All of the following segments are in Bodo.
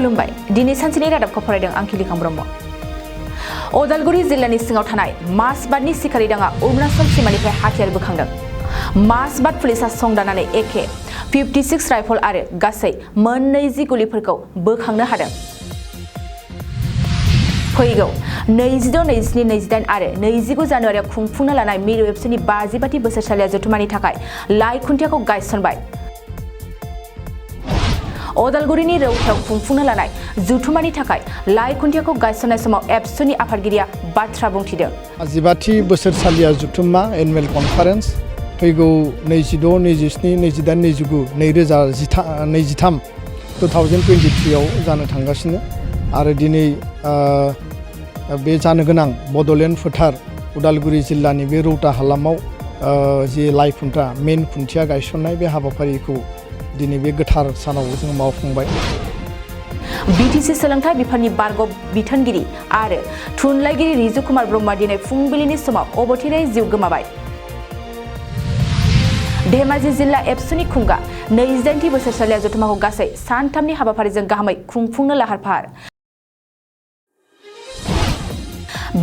खुलुमबाय दिनै सानसेनि रादाबखौ फरायदों आं खिलिखां ब्रह्म। अदालगुरि जिल्लानि सिङाव थानाय मासबादनि सिखारि दाङा अरुणाचल सीमानिफ्राय हाथियार बोखांदों। मासबाद पुलिसा संदाननानै एके 56 राइफल आरो गासै 20 गुलिफोरखौ बोखांनो हादों। फैगौ 26, 27, 28 आरो 29 जानुवारियाव खुंफुंनो लानाय मिरु एबसुनि 55थि बोसोरसालिया जथुमानि थाखाय लाइ खुन्थियाखौ गायसनबाय। अदालगुरिनि रौथायाव खुंफुंनो लानाय जथुमानि थाखाय लाइ खुन्थियाखौ गायसननाय समाव एबसुनि आफादगिरिया बाथ्रा बुंथिदों। 55थि बोसोरसालिया जथुमा एनुवेल कनफारेन्स फैगौ 26, 27, 28, 29, 2023 आव जानो थांगासिनो आरो दिनै बे जानो गोनां बड'लेण्ड फोथार उदालगुरि जिल्लानि बे रौता हालामाव जे लाइ खुन्था मेन खुन्थिया गायसननाय बे हाबाफारिखौ दिनै बे गोथार सानाव जों मावफुंबाय। बिटिसि सोलोंथाइ बिफाननि बारग' बिथोनगिरि आरो थुनलाइगिरि रिजु कुमार ब्रह्मआ दिनै फुंबिलिनि समाव अबथिरायै जिउ गोमाबाय। धेमाजि जिल्ला एबसुनि खुंगा 28थि बोसोरसालिया जथुमाखौ गासै सानथामनि हाबाफारिजों गाहामै खुंफुंनो लाहार फाहार।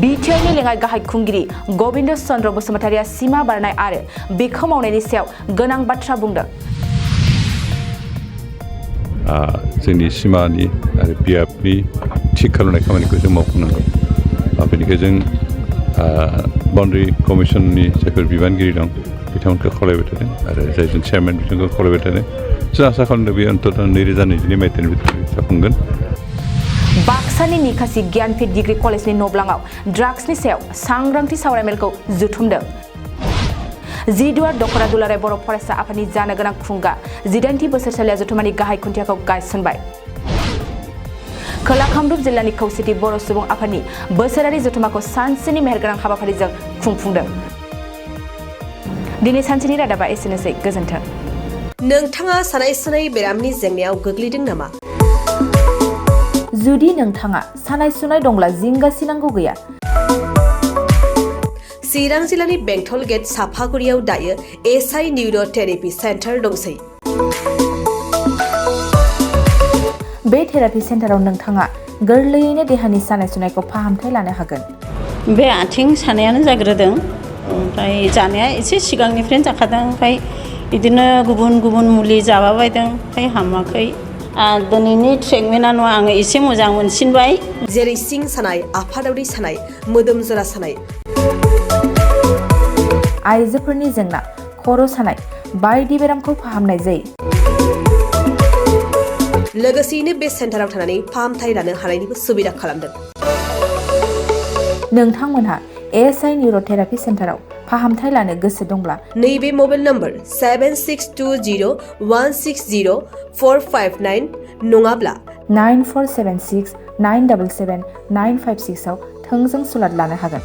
बिटिआरनि लेङाइ गाहाय खुंगिरि गबिन्द चन्द्र बसुमतारिया सिमा बारनाय आरो बेखौ मावनायनि सायाव गोनां बाथ्रा बुंदों। जोंनि सिमानि आरो बियाबनि थिग खालामनाय खामानिखौ जों मावफुंनांगौ। बेनिखायनो जों बाउन्डारि कमिसननि जायफोर बिबानगिरि दं बिथांमोनखौ खावलायबाय थादों आरो जायजों चेयारमेन बिथांखौ खावलायबाय थादों। जों आसा खालामदों बे अन्तत 2022 मायथाइनि भितराव जाफुंगोन। बाक्सानि निकासि ज्ञानपीठ डिग्री कलेजनि नब्लाङाव ड्राग्सनि सायाव सांग्रांथि सावरायमेलखौ जुथुमदों। जिदुवार दख'रा दुलाराय बर' फरायसा आफादनि जानो गोनां खुंगा 18थि बोसोरसालिया जथुमानि गाहाय खुन्थियाखौ गायसनबाय। खोला कामरुप जिल्लानि खौसेथि बर' सुबुं आफादनि बोसोरारि जथुमाखौ सानसेनि मेहेरगोनां हाबाफारिजों खुंफुंदों। दिनै सानसेनि रादाबा एसेनोसै। गोजोन्थों। नोंथाङा सानाय सुनाय बेरामनि जेंनायाव गोग्लैदों नामा? जुदि नोंथाङा सानाय सुनाय दंब्ला जिंगासिनांगौ गैया। चिरां जिल्लानि बेंटल गेट साफागुरियाव दायो एसआइ निउर' थेरापि सेन्टार दंसै। बे थेरापि सेन्टाराव नोंथाङा गोरलैयैनो देहानि सानाय सुनायखौ फाहामथाय लानो हागोन। बे आथिं सानायानो जाग्रोदों, ओमफ्राय जानाया एसे सिगांनिफ्रायनो जाखादों, ओमफ्राय बिदिनो गुबुन मुलि जाबाबायदों, ओमफ्राय हामाखै। दिनैनि ट्रिटमेन्टआ आङो एसे मोजां मोनसिनबाय। जेरै सिं सानाय, आफादावरि सानाय, मोदोम जरा सानाय, आइजोफोरनि जेंना, खर' सानाय बायदि बेरामखौ फाहामनाय जायो। लोगोसेयैनो बे सेन्टाराव थानानै फाहामथाय लानो हानायनिबो सुबिदा खालामदों। नोंथांमोनहा एसआइ निउर' थेरापि सेन्टाराव फाहामथाय लानो गोसो दंब्ला नैबे मबाइल नम्बर 7620160459 नङाब्ला 9476977956 आव थोंजों सुलाद लानो हागोन।